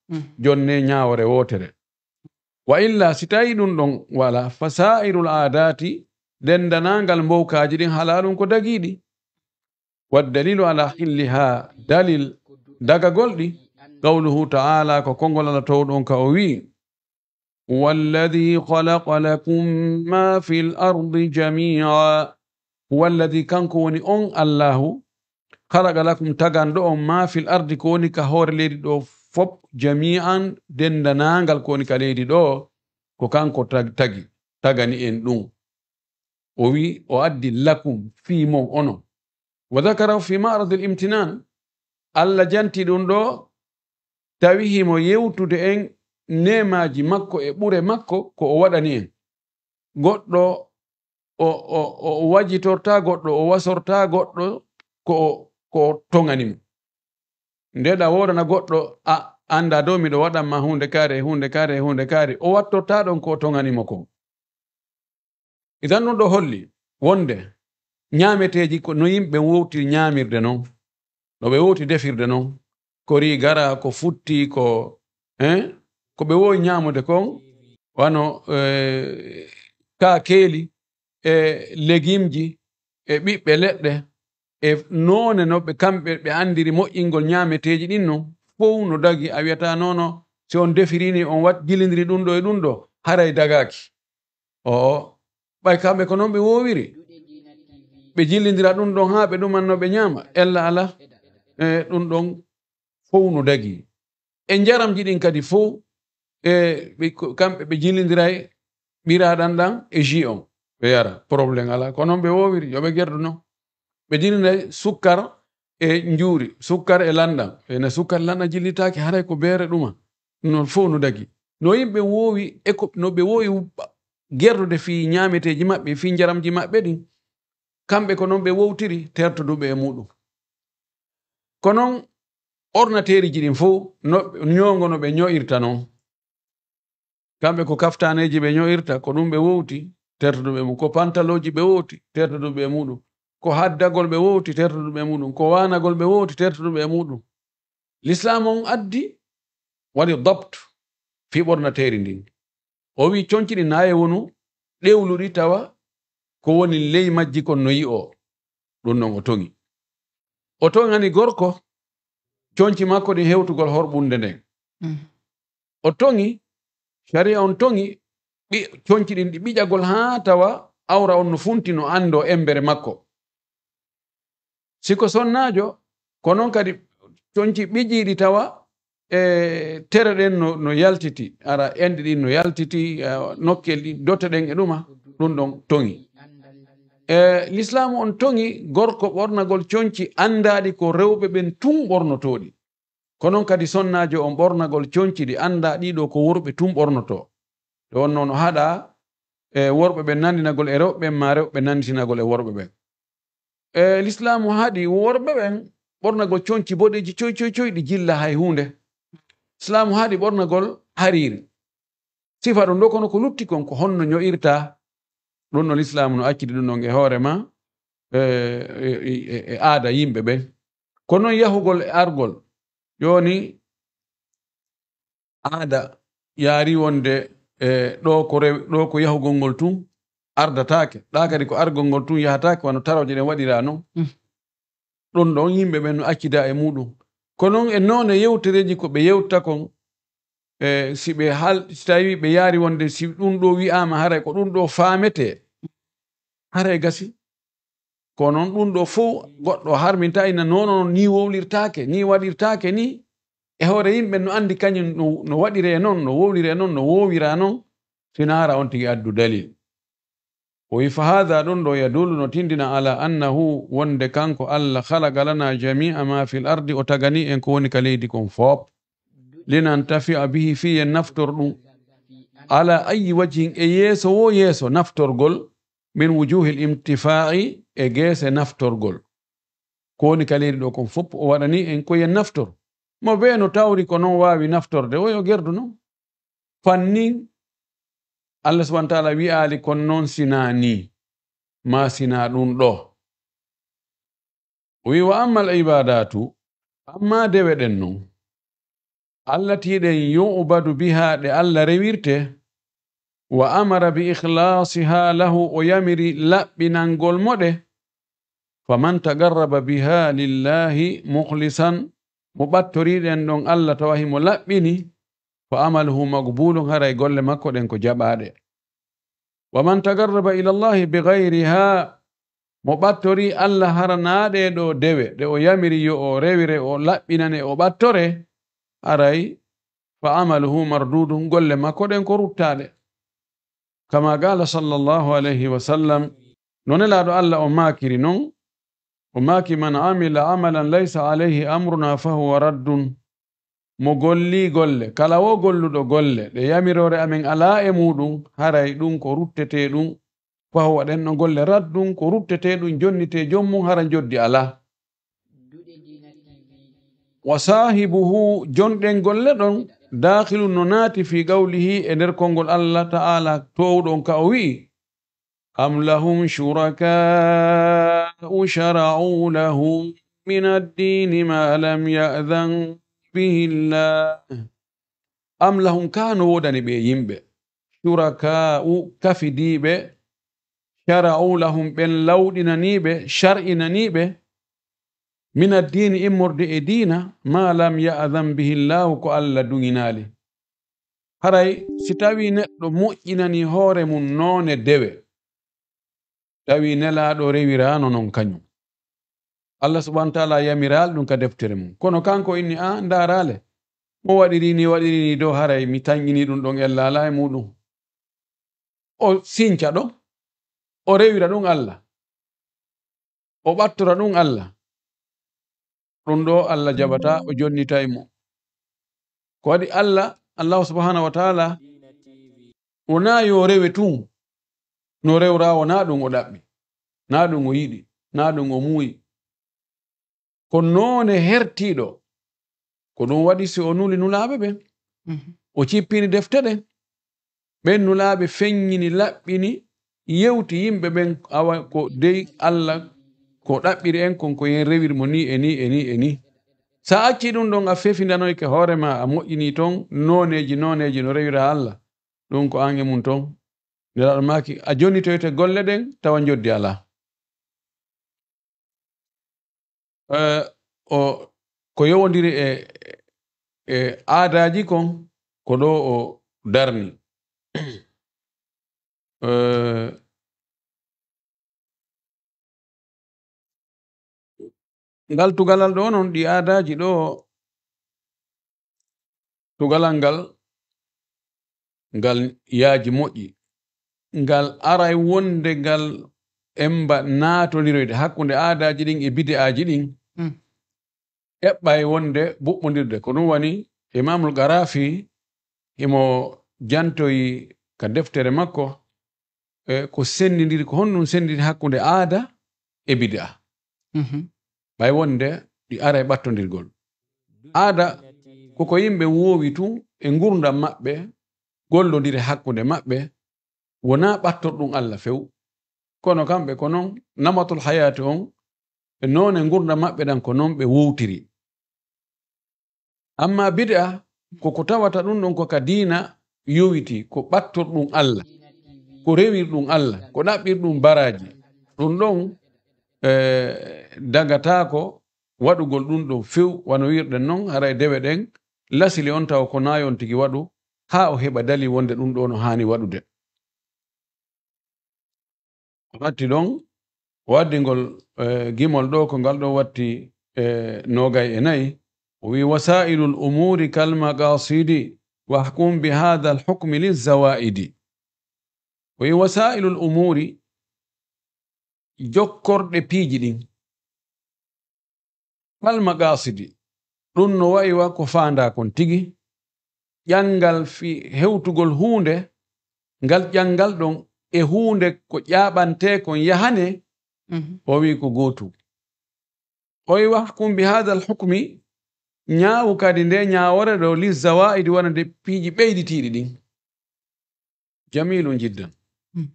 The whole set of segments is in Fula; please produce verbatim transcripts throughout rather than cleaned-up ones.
Mm. Jonne ñaawore wootere. Wa illa, si tawi ɗum ɗon wala, fa sa'irul aadati, dendanaangal mbowkaaji ɗin, halaalun ko dagiiɗi. Wa dalilu ala hilliha, dalil dagagol ɗi, qawluhu ta'ala, ko konngol Allah towɗon ka o wi'i, "Huwa alladhi khalaqa lakum ma fil ardi jami'a." "Huwa alladhi," kanko woni on Allahu, "khalaqa lakum," taganɗo on, "ma fil ardi," ko woni ka hoore leydi ɗo fop, "jami'an," dendanaangal ko woni ka leydi ɗo, ko kanko tag-, tagi, tagani en ɗum. O wi, o addi "lakum," fii mon onon. Wa dhakara fi ma'radil imtinan. Allah janti ɗum ɗo, tawi himo yewtude en neemaaji makko e ɓure makko ko o waɗani en. Goɗɗo o, o, o wajitorta goɗɗo, o wasorta goɗɗo ko o, ko o toŋani mo. Nde ɗa woodana goɗɗo, a annda dow miɗo waɗan ma huunde kaari, huunde kaari, huunde kaari, o wattorta ɗon ko o toŋani mo kon. Idan ɗum ɗo holli wonde ñaameteeji ko no yimɓe wowtiri ñaamirde non, no ɓe wowti defirde non, ko rigara, ko futti, ko, eh, ko ɓe wowi ñaamude kon, wano, eh, kaakeeli, e legimji, e ɓiɓɓe leɗɗe, e noone no ɓe kamɓe ɓe andiri moƴƴingol ñaameteeji ɗin non, fow no dagi. A wiyata, "Non, non, si on defirini, on wat-, jilindiri ɗum ɗo e ɗum ɗo, haray dagaaki." Oo, ɓay kamɓe ko non ɓe woowiri. Ɓe jillindira ɗum ɗon haa ɓe ɗuman no ɓe ñaama. Ella alaa, e, ɗum ɗon fow no dagi. E njaramji ɗin kadi fow, e, ɓe ko, kamɓe ɓe jillindiray ɓiraaɗan ɗan e jus on. Ɓe yara, problème alaa. Ko non ɓe woowiri, yo ɓe gerdu non. Ɓe jillindiray sukkar e njuuri, sukkar e lanɗan. Ene sukkar lanɗan jillitaaki, haray ko beere ɗuma. Non fow no dagi. No yimɓe woowi, e ko, no ɓe woowi gerdude fii ñaameteeji maɓɓe, fii njaramji maɓɓe ɗin. Kamɓe ko non ɓe wowtiri tertuduɓe e muɗum. Ko non ornateeriji ɗin fow, no, ñoongo no ɓe ño'irta non. Kamɓe ko kaftaneeji ɓe ño'irta, ko ɗum ɓe wowti, tertuduɓe mum. Ko pantalooji ɓe wowti, tertuduɓe e muɗum. Ko haddagol ɓe wowti, tertuduɓe e muɗum. Ko waanagol ɓe wowti, tertuduɓe e muɗum. Lislaam on addi, waɗi dabt fii ɓornateeri ndin. O wi'i conci ɗin na e wonu ɗewluɗi tawa ko woni ley majji kon no yi'oo. Ɗum non o toŋi. O toŋani gorko conci makko ɗin hewtugol horɓunde nden. Mm. O toŋi, sharia on toŋi, ɓi-, conci ɗin ɗi ɓiƴagol haa tawa awra on no funti, no anndoo embere makko. Si ko sonnaajo, ko non kadi conci ɓiƴiiɗi tawa, e, tere ɗen no, no yaltiti, ara enɗe ɗin no yaltiti, e, nokkel ɗin, dote ɗen e ɗuma, ɗum ɗon toŋi. E, Lislaamu on toŋi gorko ɓornagol conci anndaaɗi ko rewɓe ɓen tun ɓornotooɗi. Ko non kadi sonnaajo on ɓornagol conci ɗi anndaa ɗii ɗoo ko worɓe tun ɓornotoo. Ɗe wonno no haɗa, e, worɓe ɓen nanndinagol e rewɓe ɓen, maa rewɓe ɓen nannditinagol e worɓe ɓen. E, Lislaamu haɗi worɓe ɓen ɓornagol conci boɗeeji coy, coy, coy, ɗi jilla hay huunde. Lislaamu haɗi ɓornagol hariiri. Sifa ɗum ɗoo, kono ko lutti kon, ko honno ño'irta, ɗum no Lislaamu no accidi ɗum ɗon e hoore ma, e, e, e, e aada yimɓe ɓen. Ko non yahugol e argol. Jooni, aada yaari wonde, e, ɗoo ko rew-, ɗoo ko yahugol ngol tun ardataake. Ɗaa kadi ko argol ngol tun yahataake, wano tarooje ɗen waɗira non. Mm. Ɗum ɗon yimɓe ɓen no accida e muɗum. Ko non e noone yewtereeji ko ɓe yewta kon, e, si ɓe hal-, si tawi ɓe yaari wonde si ɗum ɗoo wi'aama haray ko ɗum ɗoo faametee, haray gasi. Ko non ɗum ɗoo fow goɗɗo harminta ina noon, noon ni wowlirtaake, ni waɗirtaake ni. E hoore yimɓe no anndi kañum no, no waɗiree noon, no wowliree noon, no woowira noon, si naara on tigi addu dalil. O wi, "Fa haadha," ɗum ɗoo, "yadullu," no tindina, "ala annahu," wonde kanko Allah, "khalaqa lana jami'a ma fil ardi," o tagani en ko woni ka leydi kon fof, "linantafi'a bihi," fii en naftor ɗum, "ala ayyi wajhin," e yeeso wo yeeso naftorgol, "min wujuhil intifa'i," e geese naftorgol. Ko woni ka leydi ɗoo kon fof o waɗani en ko yen naftor. Mo bee no tawri ko non waawi naftorde, o yo gerdu non. Fannin Allah subhanahu wa ta'ala wi'aali kon non sinaa nii, maa sinaa ɗum ɗoo. O wi, "Wa ammal ibadatu," amma dewe ɗen non, Allati ɗen yu'badu biha, ɗe Alla rewirte, wa amara bi ikhlasiha lahu, o yamiri laɓɓinangol mo ɗe, faman taqarraba biha lillahi mukhlisan, mo ɓattori ɗen ɗon Alla tawa himo laɓɓini, fa amaluhu maqbulun, haray golle makko ɗen ko jaɓaaɗe. Wa man taqarraba ila Allahi bi ghayriha, mo ɓattori Alla hara naa ɗee ɗoo dewe ɗe o yamiri yo o rewire, o laɓɓinane, o ɓattore, haray fa amaluhu mardudun, golle makko ɗen ko ruttaaɗe. Kama qala sallallahu alayhi wa sallam, no Nelaaɗo Alla on maakiri non, o maaki, man amila amalan laysa alayhi amruna fa huwa raddun. Mo golli golle, kala wo golluɗo golle ɗe yamiroore amen alaa e muuɗum, haray ɗum ko ruttetee ɗum, fa huwa, ɗen ɗon golle, raddun, ko ruttetee ɗum, jonnitee joom mum, hara njoddi alaa. Wa saahibuhu, jon ɗen golle ɗon, daakhilun, no naati, fii qawlihi, e nder konngol Alla ta'ala toowɗo on ka o wi'i, am lahum shuraka'u shara'u lahum min ad-dini ma lam ya'dhan bihi Allah. Am lahum, kaa no woodani ɓe yimɓe, shuraka'u, kafidiiɓe, shara'u lahum, ɓen lawɗinaniiɓe, shar'inaniiɓe, min ad-dini, immorde e diina, ma lam ya'dhan bihi Allahu, ko Alla duŋinaali. Haray si tawii neɗɗo moƴƴinanii hoore mum noone dewe, tawi Nelaaɗo rewiraano non kañum. Alla subhaanahu wa ta'aala yamiraali ɗum ka deftere mum. Kono kanko inni, "Aa, ndaaraale, mo waɗiri ni, waɗiri ni dow, haray mi tanƴinii ɗum ɗon, ella alaa e muuɗum." O sinca ɗon, o rewira ɗum Alla, o ɓattora ɗum Alla. Ɗum ɗo Alla jaɓataa, o jonnitay mo. Ko waɗi Alla, Allahu subhaanahu wa ta'aala, wonaa yo rewe tun no rewraa, wonaa ɗum o ɗaɓɓi, naa ɗum o yiɗi, naa ɗum o muuyi. Ko noone hertiiɗo. Ko ɗum waɗi si o nuli nulaaɓe ɓen, Mhm. o cippini defte ɗen, ɓen nulaaɓe feññini, laɓɓini, yewti yimɓe ɓen, awa ko dey Alla ko ɗaɓɓiri en kon, ko yen rewir mo ni e ni e ni e ni. Sa acci ɗum ɗon, a fefindanoyke hoore ma, a moƴƴini ton nooneeji, nooneeji no rewira Alla. Ɗum ko an e mum ton. Nelaaɗo maaki, a jonnitoyte golle ɗen, tawa njoddi alaa. Eh, o, ko yowondiri e, e aadaaji kon, ko ɗo o darni. Eh, ngal tugalal ɗo non, ɗi aadaaji ɗo, tugalal ngal, ngal yaaji moƴƴi. Ngal aray wonde ngal emba naatondiroyde hakkunde aadaaji ɗin e bid'aaji ɗin. Mm. Eɓɓay wonde buɓɓondirde. Ko ɗum wani Imaamul Qarafi himo jantoyi ka deftere makko, e ko senndindiri, ko honɗum senndindiri hakkunde aada e bid'a. Mhm. Ɓay wonde ɗi aray ɓattondirgol. Aada ko ko yimɓe woowi tun e ngurndan maɓɓe, gollondire hakkunde maɓɓe, wonaa ɓattorɗum Alla few. Kono kamɓe ko non, namatul hayaati on, e noone ngurndan maɓɓe ɗan ko non ɓe wowtiri. Amma bid'a, ko ko tawata ɗum ɗon ko ka diina yowiti, ko ɓattorɗum Alla, ko rewirɗum Alla, ko ɗaɓɓirɗum baraaji. Ɗum ɗon, eh, dagataako waɗugol ɗum ɗon few, wano wi'irɗen non, haray dewe ɗen lasili on tawa ko nayon tigi waɗu, haa o heɓa dali wonde ɗum ɗo no haani waɗude. O natti ɗon, o addi ngol, eh, gimol ɗo, ko ngal ɗo watti, eh, noogay e nayi. O wi, "Wasaa'ilul umuuri kal maqaasidi, wahkum bi haadhal hukmi liz zawaa'idi." O wi, "Wasaa'ilul umuuri, jokkorɗe piiji ɗin, kal maqaasidi, ɗum no wa'i wa ko faandaa kon tigi, ƴanngal fii hewtugol huunde, ngal ƴanngal ɗon e huunde ko ƴaaɓantee kon yahanee," Mhm. o wi'i ko gootum. O wi'i, "Wahkum bi haadhal hukmi, ñaawu kadi nde ñaawoore ɗo, li zawaa'idi, wonande piiji ɓeyditiiɗi ɗin." Jamiilun jiddan. Mm.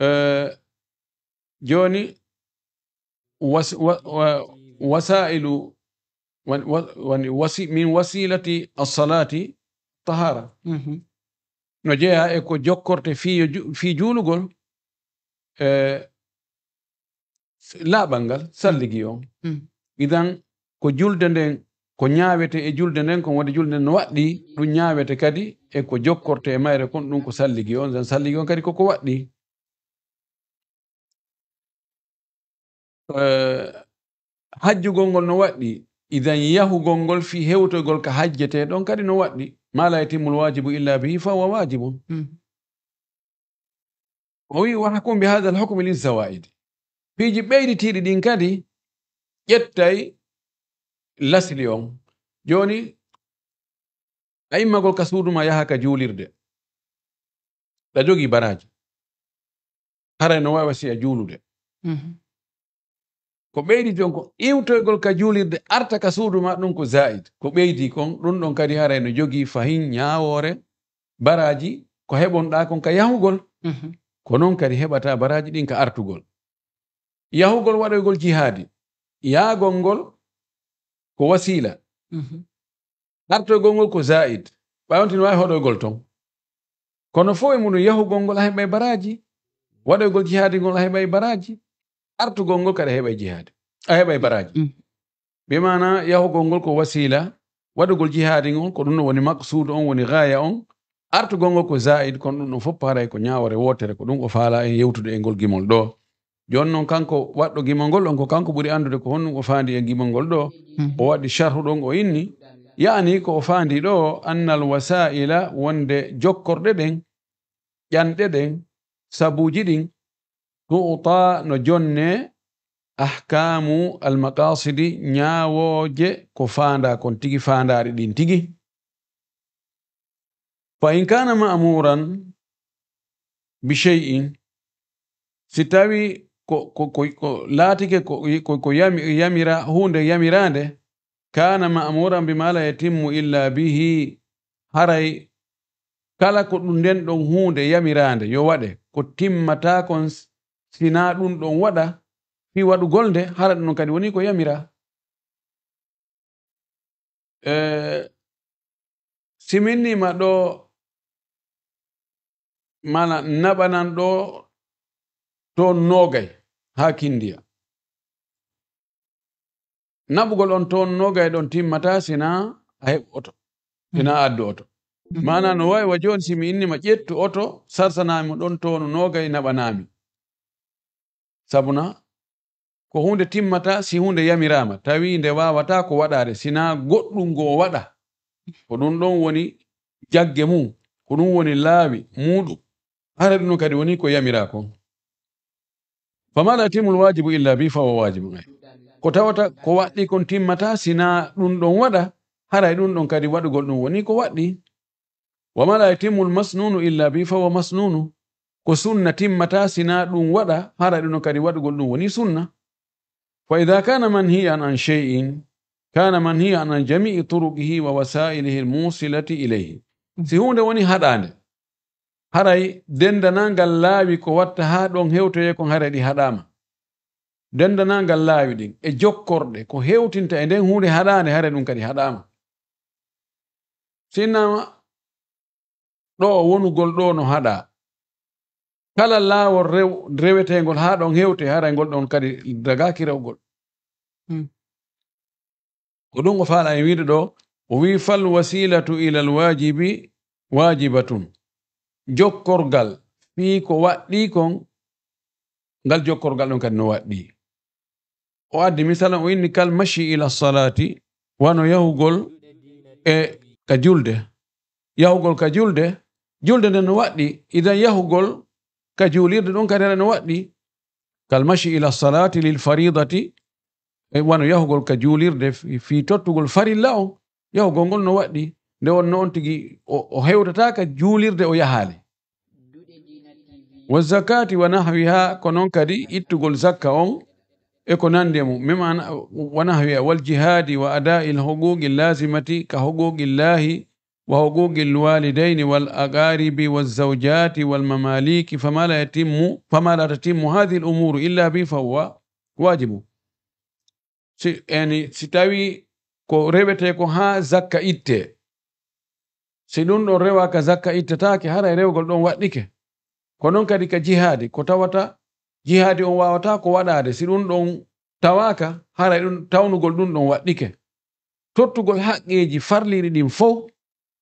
Eh, jooni, was-, wa-, wa-, wasaa'ilu wani, wa-, wani wasi-, min wasilati as-salati tahara. Mhm. No jeyaa e ko jokkorte fii yo ju-, fii juulugol, e, laaɓal ngal, salligi on. Mm. Idan, ko julde nden, ko ñaawete e julde nden, ko wonde julde nden no waɗɗi, ɗum ñaawete kadi e ko jokkorte e mayre kon, ɗum ko salligi on. Idan, salligi on kadi koko waɗɗi. Eh, hajjugol ngol no waɗɗi. Idan, yahugol ngol fii hewtoygol ka hajjetee ɗon kadi no waɗɗi. Ma la yatimmul waajibu illa bihi fa huwa waajibun. Mm. O wi'i, "Wa hukum bi hadha al-hukmi liz-zawaid." Piiji ɓeyditiiɗi ɗin kadi ƴettay lasli on. Jooni, a immagol ka suudu ma yaha ka juulirde. Ɗa jogii baraaji. Haray no waawi wasiya juulude. Mhm. Ko ɓeyditi on ko iwtoygol ka juulirde, arta ka suudu ma, ɗum ko zaid. Ko ɓeydi kon, ɗum ɗon kadi haray no jogii fahin ñaawoore, baraaji, ko heɓonɗaa kon ka yahugol. Mhm. Ko non kadi heɓata baraaji ɗin ka artugol. Yahugol waɗoygol jihaadi, yaagol ngol ko wasiila. Mhm. Artoygol ngol ko zaid. Ɓay on tin waawi hoɗoygol ton. Kono fof e muɗum yahugol ngol a heɓay baraaji. Waɗoygol jihaadi ngol a heɓay baraaji. Artugol ngol kadi a heɓay jihaadi. A heɓay baraaji. Mm. Bi maana yahugol ngol ko wasiila. Waɗugol jihaadi ngol ko ɗum no woni maqsuudu on, woni gaaya on. Artugol ngol ko zaid, kono ɗum ɗon fof haray ko ñaawore wootere, ko ɗum o faala en yewtude e ngol gimol ɗo. Jooni non kanko waɗɗo gimol ngol on, ko kanko ɓuri anndude ko honɗum o faandi e gimol ngol ɗo. Mhm. O waɗi sharhu ɗon o inni, yaani ko o faandi ɗo, annal wasaa'ila, wonde jokkorɗe ɗen, ƴanɗe ɗen, sabuuji ɗin, tu'ta no jonne, ahkaamu al maqaasidi, ñaawooje ko faandaa kon tigi, faandaari ɗin tigi. Fa in kaana ma'muuran bi shay'in, si tawi ko, ko, ko, ko laatike ko, ko, ko yami-, yamira-, huunde yamiraande, kaana ma'muuran bimaa laa yatimmu illaa bihi, haray kala ko ɗum nden ɗon huunde yamiraande yo waɗe, ko timmataa kon s-, sinaa ɗum ɗon waɗa fii waɗugol nde, hara ɗum ɗon kadi woni ko yamiraa. Eh, si min nii ma ɗo, maana naɓanan ɗo ton noogay haa Kindiya. Naɓugol on ton noogay ɗon timmataa sinaa a heɓu oto, sinaa a addu oto. Mhm. Maana no waawi wa jooni si mi inni ma ƴettu oto, sarsanaa mi ɗon ton noogay naɓanaa mi. Sabuna ko huunde timmataa si huunde yamiraama, tawi nde waawataa ko waɗaade, sinaa goɗɗum ngo waɗa. Ko ɗum ɗon woni jagge mum, ko ɗum woni laawi muuɗum. Hara ɗum kadi woni ko yamiraa kon. Famaa laa yatimmul waajibu illaa bihi fahuwa waajibun. Ay. Ko tawata ko waɗɗii kon timmataa sinaa ɗum ɗon waɗa, haray ɗum ɗon kadi waɗugol ɗum woni ko waɗɗii. Wa ma la yatimmul masnunu illa bi fa huwa masnunu. Ko sunna timmataa sinaa ɗum waɗa, hara ɗum kadi waɗugol ɗum woni sunna. Fa idha kana manhiyan an shay'in, kana manhiyan an jami'i turuqihi wa wasa'ilihi al-musilati ilayhi. Si huunde woni haɗaande, haray dendanangal laawi ko watta haa ɗon hewtoyee kon haray ɗi haɗaama. Dendanangal laawi ɗin e jokkorɗe ko hewtinta e nden huunde haɗaande, haray ɗum kadi haɗaama. Sinnaama ɗo wonugol ɗo no haɗaa. Kala laawol rew-, reweteengol haa ɗon hewte, haray ngol ɗon kadi dagaaki rewgol. Hmm. Ko ɗum o faala en wiide ɗo, o wi'i, "Fal wasilatu ilal waajibi waajibatun." Jokkorgal fii ko waɗɗii kon, ngal jokkorgal ɗon kadi no waɗɗii. O addi misalan, o inni, "Kal mashi ila salaati," wano yahugol e ka julde. Yahugol ka julde, julde nden no waɗɗii. Idan yahugol ka juulirde ɗon kadi no waɗɗii. "Kal mashi ila salaati lil fariidati," e wano yahugol ka juulirde fi-, fii tottugol farilla on, yahugol ngol no waɗɗii. Nde wonno on tigi o, o hewtataa ka juulirde o yahaali. Wa zakaati wa nahwiha, ko non kadi ittugol zakka on e ko nandi e mum. Mim an wa nahwiha, wal jihaadi wa adaa'il huquuqi laazimati ka huquuqillaahi wa huquuqil waalidayni wal aqaaribi waz zawjaati wal mamaaliiki, famaa laa yatimmu, famaa laa tatimmu haadihil umuuru illaa bihi fahuwa waajibu. Si, yani, si tawi ko rewetee ko haa zakka ittee. Si ɗun ɗon rewaaka, zakka ittataake, haray rewgol ɗon waɗɗike. Ko non kadi ka jihaadi, ko tawata jihaadi on waawataa ko waɗaade, si ɗun ɗon tawaaka, haray ɗun, tawnugol ɗun ɗon waɗɗike. Tottugol haqqeeji farliiɗi ɗin fow,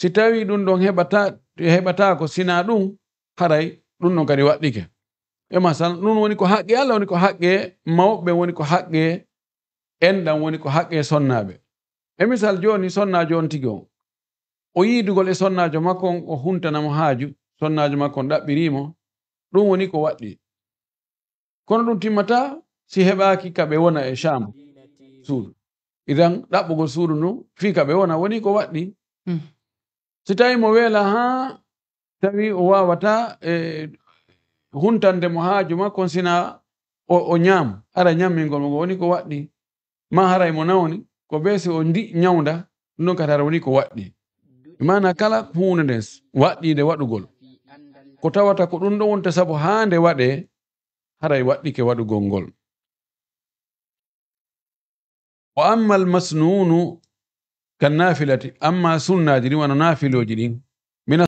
si tawii ɗun ɗon heɓata-, heɓataako, sinaa ɗun, haray ɗun ɗon kadi waɗɗike. E masal, ɗun woni ko haqqe Alla, woni ko haqqe mawɓe, woni ko haqqe enɗan, woni ko haqqe sonnaaɓe. E misal jooni, sonnaajo on tigi on, o yiidugol e sonnaajo makko on, o huntana mo haaju, sonnaajo makko on ɗaɓɓirii mo, ɗun woni ko waɗɗi. Kono ɗun timmataa si heɓaaki ka ɓe wona e Shaamu suudu. Idan ɗaɓɓugol suudu ndun fii ka ɓe wona woni ko waɗɗi. Mm. Si tawii mo weelaa haa tawi o waawataa, e, huntande mo haaju makko on, sinaa o, o ñaam, hara ñammingol mo woni ko waɗɗi. Maa haray mo nawni, ko bee si o ndi ñawnda, ɗun ɗon kadi hara woni ko waɗɗi. Maanaa kala huunde nden s-, waɗɗiinde waɗugol, ko tawata ko ɗun ɗon wonta sabu haa nde waɗee, haray waɗɗike waɗugol ngol. Wa ammal masnuunu kan naafilati, amma sunnaaji ɗin, wano naafilooji ɗin, mina